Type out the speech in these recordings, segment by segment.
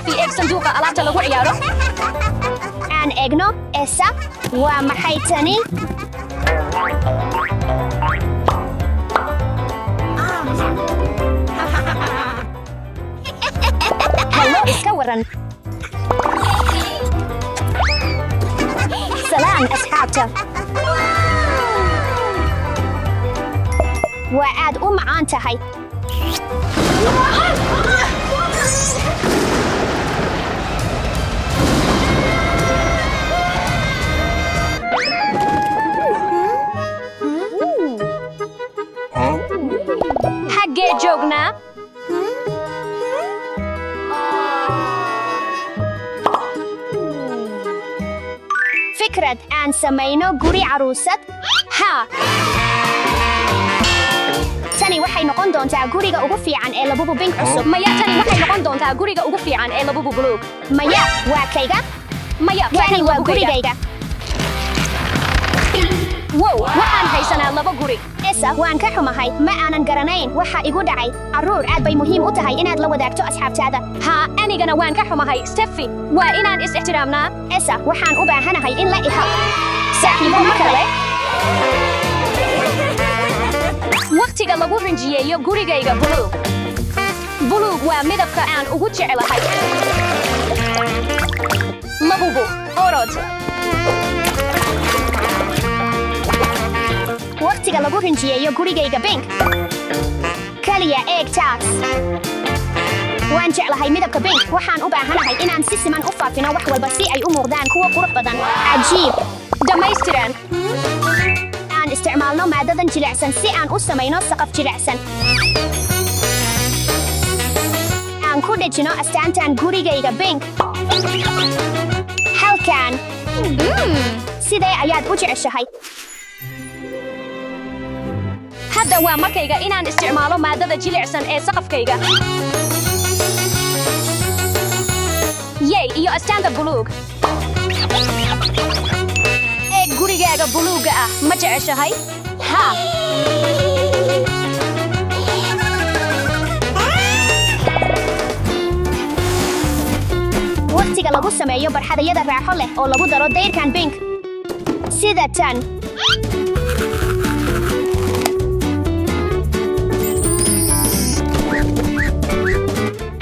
Steffi, eeg sanduuqa alaabta lagu ciyaaro. Aan eegno, Esa, waa maxay tani? Hallo, iska waran. Salaan, asxaabta. Waa aad u macaan tahay. Xaggee joognaa? Fikrad aan samayno guri caruusad. Haa. Tani waxay noqon doontaa guriga ugu fiican ee Labubu Pink cusub. Maya, tani waxay noqon doontaa guriga ugu fiican ee Labubu buluug. Maya, waa kayga. Maya, Kani waa gurigayga. gurigayga. Wow, waxaan haysanaa laba guri. Esa, waan ka xumahay, ma aanan garanayn waxa igu dhacay. Carruur, aad bay muhiim u tahay inaad la wadaagto asxaabtaada. Haa, anigana waan ka xumahay, Steffi. Waa inaan is ixtiraamnaa. Esa, waxaan u baahanahay in la iha Saaxiibo mar kale. Waqtiga lagu rinjiyeeyo gurigayga buluug. Buluug waa midabka aan ugu jeclahay. Labubu, orod. Waqtiga lagu rinjiyeeyo gurigayga Pink. Kaliya eeg taas. Waan jeclahay midabka pink. Waxaan u baahanahay inaan si siman u faafino wax walba si ay u muuqdaan kuwo qurux badan. Cajiib. Dhammaystiran. Aan isticmaalno maadadan jilicsan si aan u samayno saqaf jilicsan. Aan ku dhejino astaantan gurigayga pink. Halkan. Sidee ayaad u jeceshahay? Hadda waa markayga inaan isticmaalo maadada jilicsan ee saqafkayga. Yey, iyo astaanta buluug. Eeg gurigaaga buluugga ah, ma jeceshahay? Haa. Waqtiga lagu sameeyo barxadayada raaxo leh oo lagu daro dayrkan pink. Sida tan.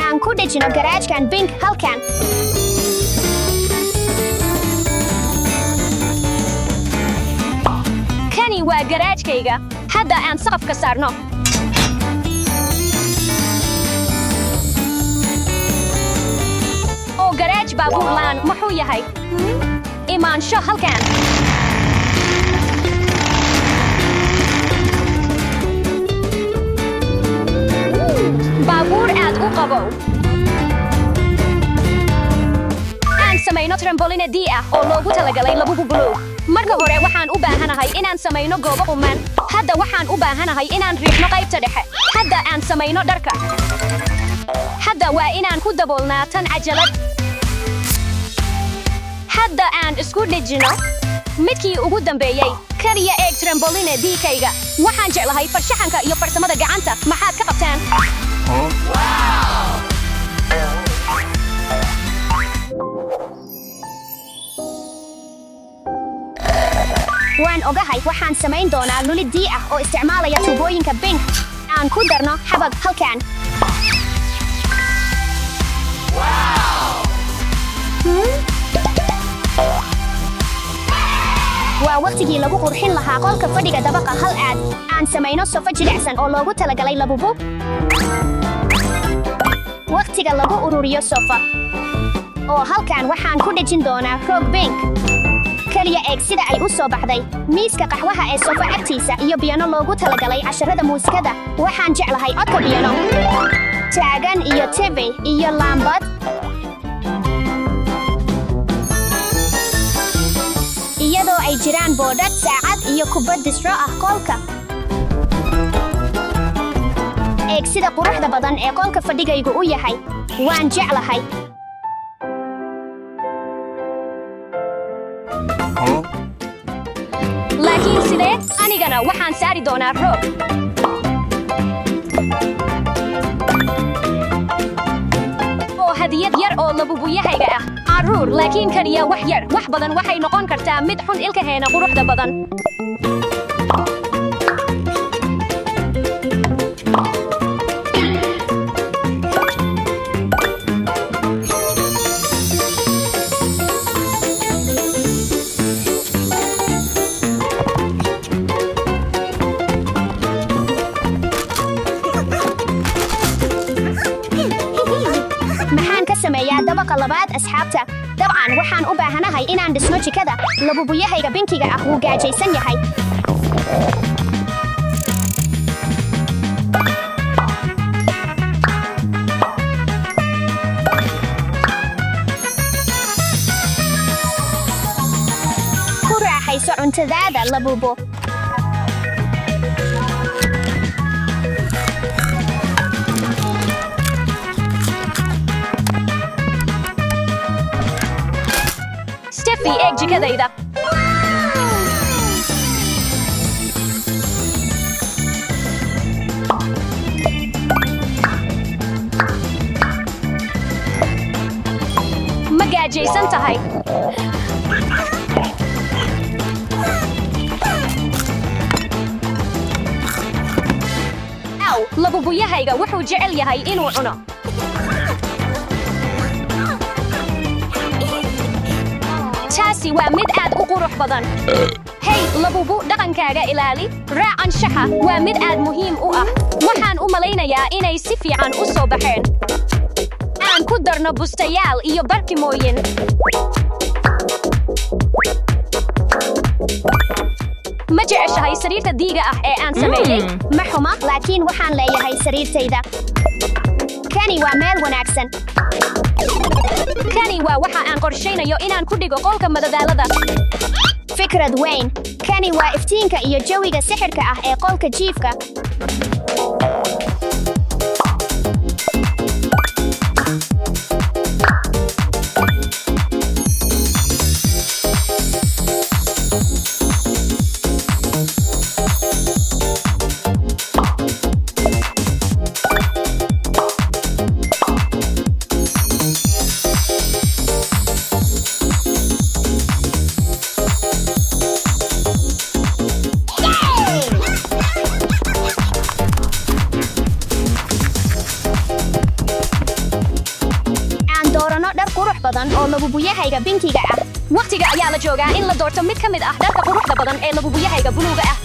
Aan ku dhejino garaajkan pink halkan. Kani waa garaajkayga. Hadda aan saqafka saarno. Oo garaaj baabuur laan muxuu yahay? Imaansho halkan. Baabuur aad u qabow. Aan samayno tramboline D ah oo loogu talagalay Labubu buluug. Marka hore waxaan u baahanahay inaan samayno goobo quman. Hadda waxaan u baahanahay inaan riixno qaybta dhexe. Hadda aan samayno dharka. Hadda waa inaan ku daboolnaa tan cajalad. Hadda aan isku dhejino. Midkii ugu dambeeyey. Kaliya eeg tramboline D-kayga. Waxaan jeclahay farshaxanka iyo farsamada gacanta. Maxaad ka qabtaan? Waan ogahay, waxaan samayn doonaa luli D ah oo isticmaalaya tuubooyinka pink. Aan ku darno xabag halkan. Waa waqtigii lagu qurxin lahaa qolka fadhiga dabaqa hal aad. Aan samayno sofa jilicsan oo loogu talagalay Labubu. Waqtiga lagu ururiyo sofa. Oo halkan waxaan ku dhejin doonaa roog pink. Kaliya eeg sida ay u soo baxday. Miiska qaxwaha ee sofa agtiisa iyo biyano loogu talagalay casharada muusikada. Waxaan jeclahay codka biyano. Taagan iyo TV iyo laambad. Iyadoo ay jiraan boodhadh, saacad iyo kubad distro ah qolka. Eeg sida quruxda badan ee qolka fadhigaygu u yahay. Waan jeclahay. Laakiin sidee? Anigana waxaan saari doonaa roog. Oo hadiyad yar oo labubuyahayga ah. Carruur, laakiin kaliya wax yar. Wax badan waxay noqon kartaa mid xun ilkaheena quruxda badan. Maxaan ka sameeyaa dabaqa labaad, asxaabta? Dabcan waxaan u baahanahay inaan dhisno jikada. Labubuyahayga binkiga ah wuu gaajaysan yahay. Ku raaxayso cuntadaada, Labubu. Steffi, eeg jikadayda. Ma gaajaysan tahay? Aw, labubuyahayga wuxuu jecel yahay inuu cuno. Taasi waa mid aad u qurux badan. Hey, Labubu, dhaqankaaga ilaali. Raac anshaxa waa mid aad muhiim u ah. Waxaan u malaynayaa inay si fiican u soo baxeen. Aan ku darno bustayaal iyo barkimooyin. Ma jeceshahay sariirta diiga ah ee aan sameeyey? Ma xuma, laakiin waxaan leeyahay sariirtayda. Kani waa meel wanaagsan. Kani waa waxa aan qorshaynayo inaan ku dhigo qolka madadaalada. Fikrad weyn. Kani waa iftiinka iyo jawiga sixirka ah ee qolka jiifka. Aan doorano dhar qurux badan oo labubuyahayga binkiga ah. Waqtiga ayaa la joogaa in la doorto mid ka mid ah dharka quruxda badan ee labubuyahayga buluuga ah.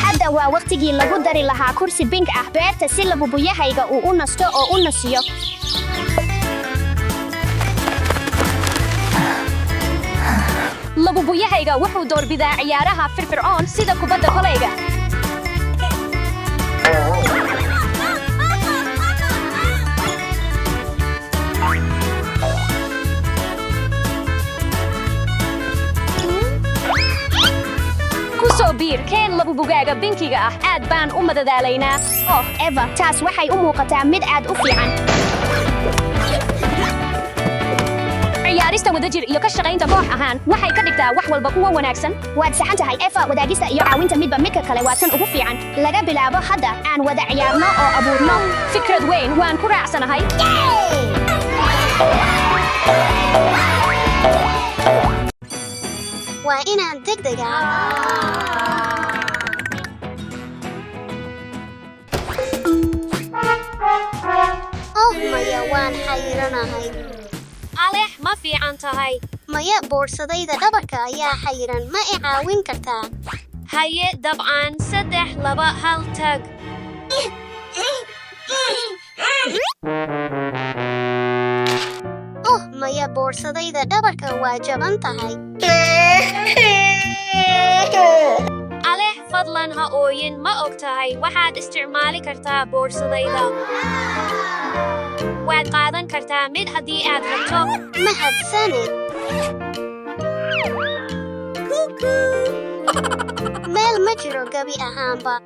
Hadda waa waqtigii lagu dari lahaa kursi bink ah beerta si labubuyahayga uu u nasto oo u nasiyo. Labubuyahayga wuxuu doorbidaa ciyaaraha firfircoon sida kubadda kolayga. Ku soo biir, keen labubugaaga binkiga ah. Aad baan u madadaalaynaa. Oh, Eva, taas waxay u muuqataa mid aad u fiican. Ciyaarista wadajir iyo ka shaqaynta koox ahaan waxay ka dhigtaa wax walba kuwa wanaagsan. Waad saxan tahay, Eva. Wadaagista iyo caawinta midba midka kale waa tan ugu fiican. Laga bilaabo hadda aan wada ciyaarno oo abuurno. Fikrad weyn, waan ku raacsanahay. Waa inaan degdeg ah. Oh maya, waan xayiranahay. Alex, ma fiican tahay? Maya, boorsadayda dhabarka ayaa xayiran. Ma i caawin kartaa? Haye, dabcan. 3, 2, 1, tag. Oh maya, boorsadayda dhabarka waa jaban tahay. Alex, fadlan ha ooyin. Ma og tahay waxaad isticmaali kartaa boorsadayda? Waad qaadan kartaa mid haddii aad rabto. Mahadsanid. Meel ma jiro gabi ahaanba.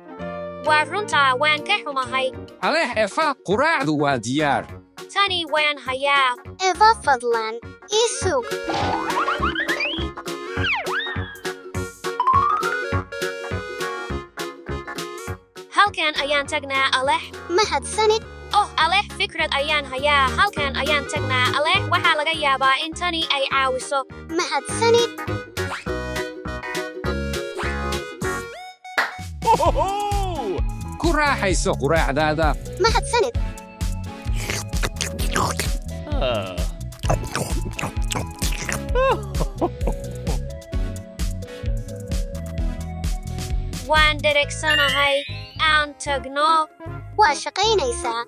Waa runtaa, waan ka xumahay. Alex, Efa, quraacdu waa diyaar. Tani waan hayaa. Eva, fadlan ii sug. Halkan ayaan tagnaa, Alex. Mahadsanid. Oh, Alex, fikrad ayaan hayaa. Halkan ayaan tagnaa, Alex. Waxaa laga yaabaa in tani ay caawiso. Mahadsanid. Ku raaxayso quraacdaada. Mahadsanid. Waan dheregsanahay. Aan tagno. Waa shaqaynaysaa.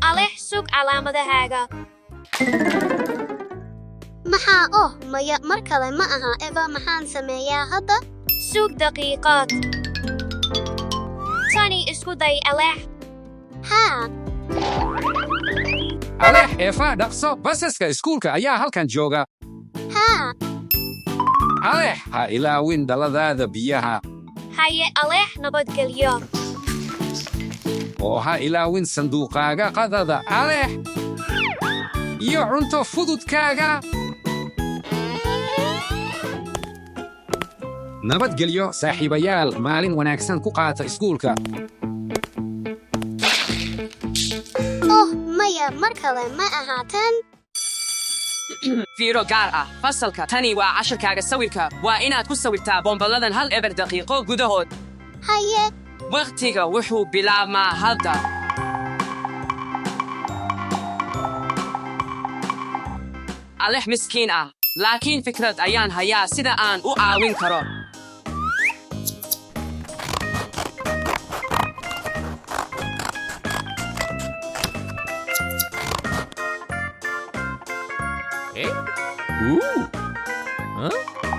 Alex, sug calaamadahaaga. Maxaa? Oh maya, mar kale ma aha. Eva, maxaan sameeyaa hadda? Sug daqiiqad. Tani isku day, Alex. Haa. Alex, Efa, dhaqso, basaska iskuulka ayaa halkan jooga. Haa. Alex, ha ilaawin dhaladaada biyaha. Haye, Alex, nabadgelyo. Oo ha ilaawin sanduuqaaga qadada, Alex, iyo cunto fududkaaga. Nabadgelyo, saaxiibayaal. Maalin wanaagsan ku qaata iskuulka. Oh maya, mar kale ma aha tan. Fiiro gaar ah, fasalka. Tani waa casharkaaga sawirka. Waa inaad ku sawirtaa bombaladan 1-0 daqiiqo gudahood. Haye. Wakhtiga wuxuu bilaabmaa hadda. Alex miskiin ah, laakiin fikrad ayaan hayaa sida aan u caawin karo.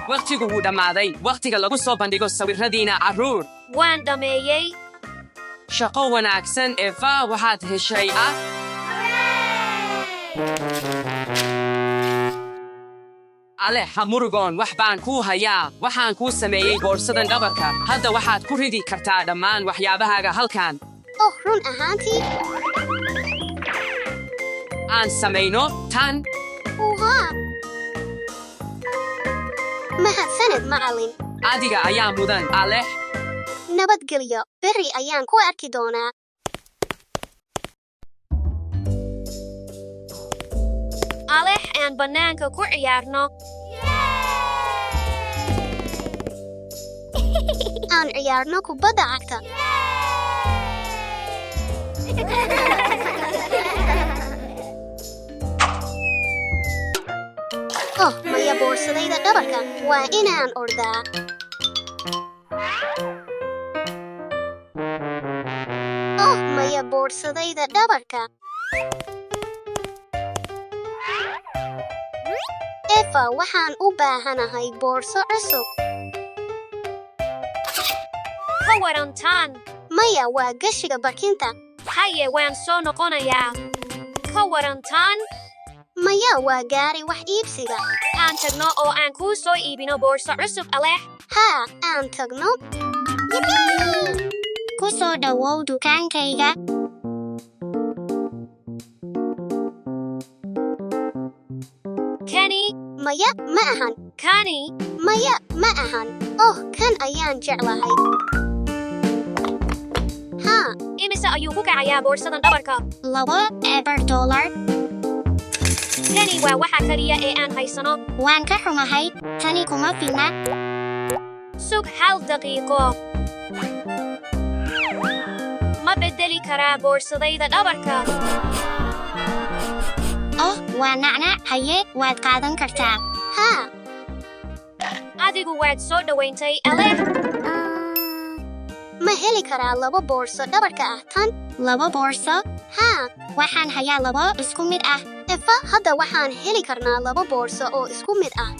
Wakhtigu wuu dhammaaday. Wakhtiga lagu soo bandhigo sawirradiina, carruur. Waan dhammeeyey. Shaqo wanaagsan, Eva. Waxaad heshay ah. Alex, ha murugoon. Wax baan kuu hayaa. Waxaan kuu sameeyey boorsadan dhabarka. Hadda waxaad ku ridi kartaa dhammaan waxyaabahaaga halkan. Oh, run ahaantii? Aan samayno tan. Uhaa, mahadsanid, macallin. Adiga ayaa mudan, Alex. Nabadgelyo, berri ayaan ku arki doonaa. Alex, aan bannaanka ku ciyaarno. Aan ciyaarno kubadda cagta. Oh maya, boorsadayda dhabarka! Waa inaan ordaa. Oh maya, boorsadayda dhabarka! Efa, waxaan u baahanahay boorso cusub. Ka warantaan? Maya, waa gashiga barkinta. Haye, waan soo noqonayaa. Ka warantaan? Maya, waa gaari wax iibsiga. Aan tagno oo aan kuu soo iibino boorso cusub, Alex. Haa, aan tagno. Ku soo dhowow dukaankayga. Kani? Maya, ma ahan. Kani? Maya, ma ahan. Oh, kan ayaan jeclahay. Haa. Imise ayuu ku kacayaa boorsadan dhabarka? 2-0 dollar. Kani waa waxa kaliya ee aan haysano. Waan ka xumahay, tani kuma filna. Sug hal daqiiqo. Ma beddeli karaa boorsadayda dhabarka? Oh, waa nacnac. Haye, waad qaadan kartaa. Haa. Adigu waad soo dhowayntay, Alex. Ma heli karaa labo boorso dhabarka ah tan? Labo boorso? Haa. Waxaan hayaa labo isku mid ah. Efa, hadda waxaan heli karnaa labo boorso oo isku mid ah.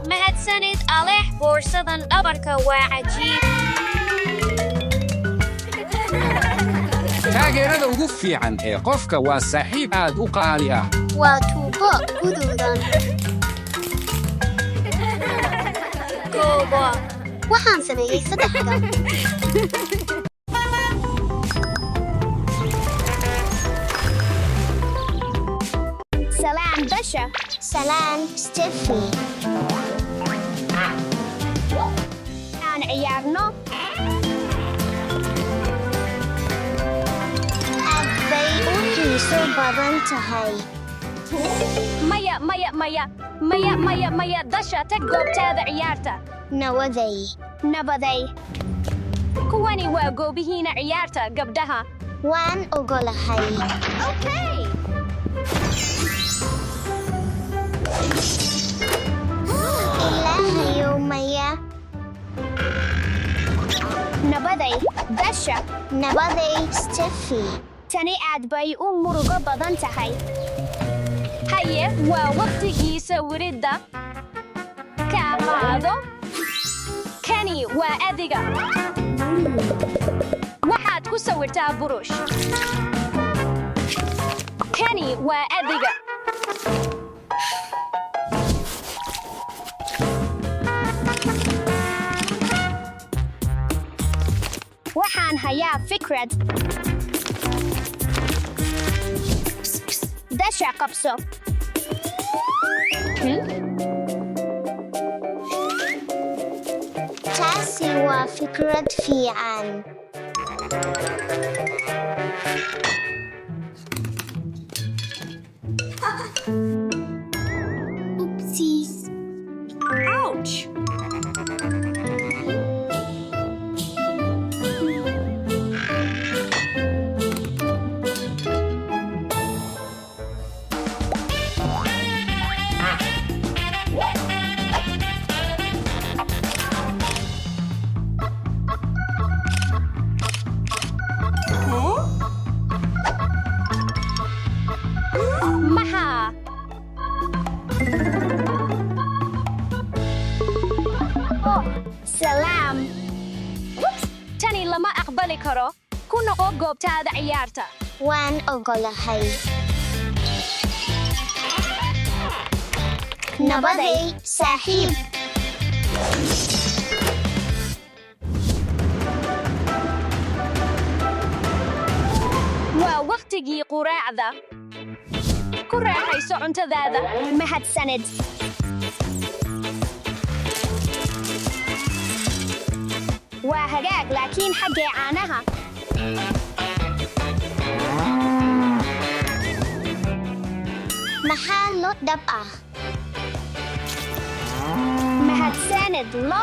Mahadsanid, Alex. Boorsadan dhabarka waa cajiib. Taageerada ugu fiican ee qofka waa saaxiib aad u qaali ah. Waa tuubo guduudan. Goobo. Waxaan sameeyey saddexda. Salaan, basha. Salaan, Steffi. Aan ciyaarno. Aad bay u xiiso badan tahay. Maya, maya, maya. Maya, maya, maya. Dasha, tag goobtaada ciyaarta. Nawaday. Nabaday. Kuwani waa goobihiina ciyaarta, gabdhaha. Waan ogolahay. Okay. Ilaahayow, maya. Nabaday, Dasha. Nabaday, Steffi. Tani aad bay u murugo badan tahay. Haye, waa waqtigii sawiridda. Kaa qaado. Kani waa adiga. Waxaad ku sawirtaa burush. Kani waa adiga. Waxaan hayaa fikrad. Dasha, qabso. Taasi waa fikrad fiican. Oopsies. Ouch! Maxaa? Oh, salaam. Tani lama aqbali karo. Ku noqo goobtaada ciyaarta. Waan ogolahay. Nabaday, saaxiib. Waa waqtigii quraacda. Ku raaxayso cuntadaada. Mahadsanid. Waa hagaag, laakiin xaggee caanaha? Maxaa lo dhab ah? Mahadsanid, lo.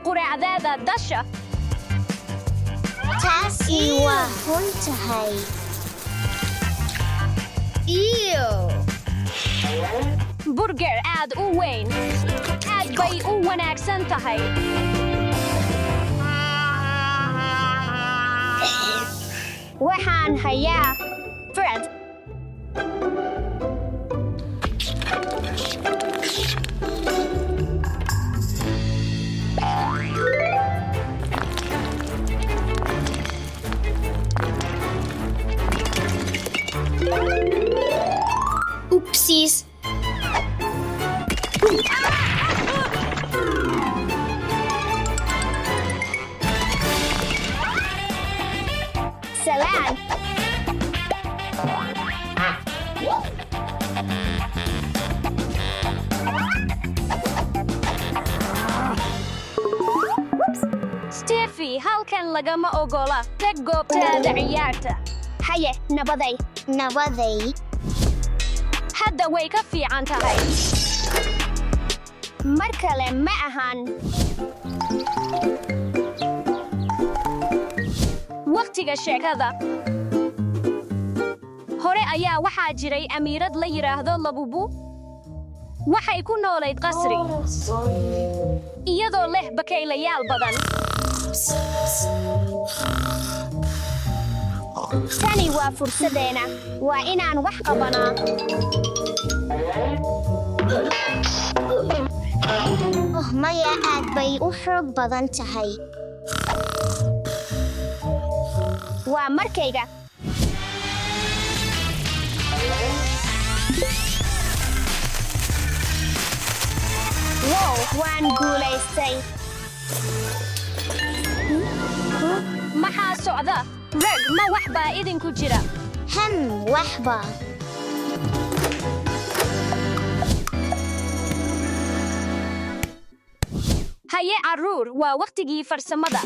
Quraacdaada, Dasha. Taasi waa xun tahay. Burger aad u weyn. Aad bay u wanaagsan tahay. Waxaan hayaa fikrad. Oopsies. Salaan. Steffi, halkan lagama ogola. Tag goobtaada ciyaarta. Haye, nabaday. Nabaday. Hadda way ka fiican tahay. Mar kale ma ahan. Waqtiga sheekada. Hore ayaa waxaa jiray amiirad la yidhaahdo Labubu. Waxay ku noolayd qasri, iyadoo leh bakaylayaal badan. Tani waa fursadeena. Waa inaan wax qabanaa. Oh maya, aad bay u xoog badan tahay. Waa markayga. Wow, waan guulaystay. Maxaa socda? Rag, ma wax baa idinku jira? Waxba. Haye carruur, waa wakhtigii farsamada.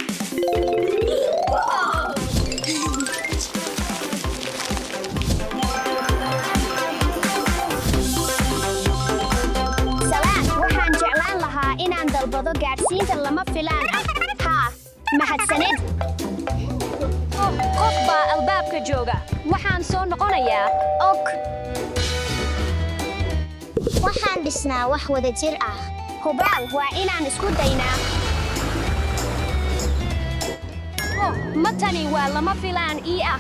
Salaan, waxaan jeclaan lahaa inaan dalbado gaadhsiinta lama filaan ah. Haa, mahadsanid. Oh, qof baa albaabka jooga. Waxaan soo noqonayaa. Ok. Waxaan dhisnaa wax wada jir ah. Hubaal waa inaan isku daynaa. Oh, ma tani waa lama filaan ii ah.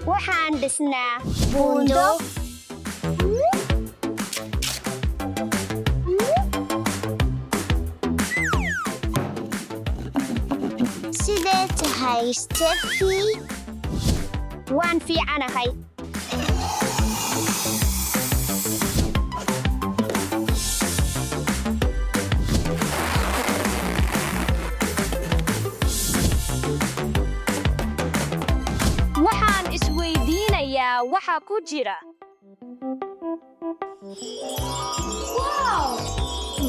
Waxaan dhisnaa Buundo. Sidee tahay, Steffi? Waan fiicanahay. Waxaan isweydiinayaa waxa ku jira.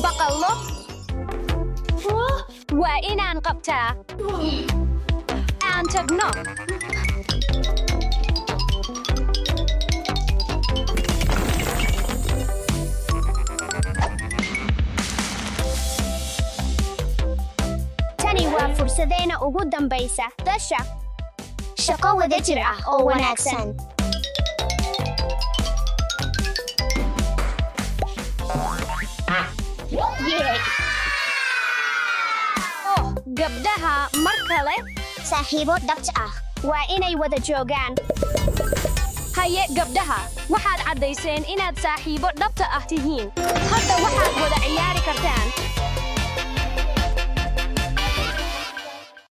Baqallo? Waa inaan qabtaa. Aan tagno. Tani waa fursadeena ugu dambaysa. Dasha. Shaqo wada jir ah oo wanaagsan. Yee. Oh, gabdhaha mar kale. Saaxiibo dhabta ah. Waa inay wada joogaan. Haye gabdhaha, waxaad caddayseen inaad saaxiibo dhabta ah tihiin. Hadda waxaad wada ciyaari kartaan.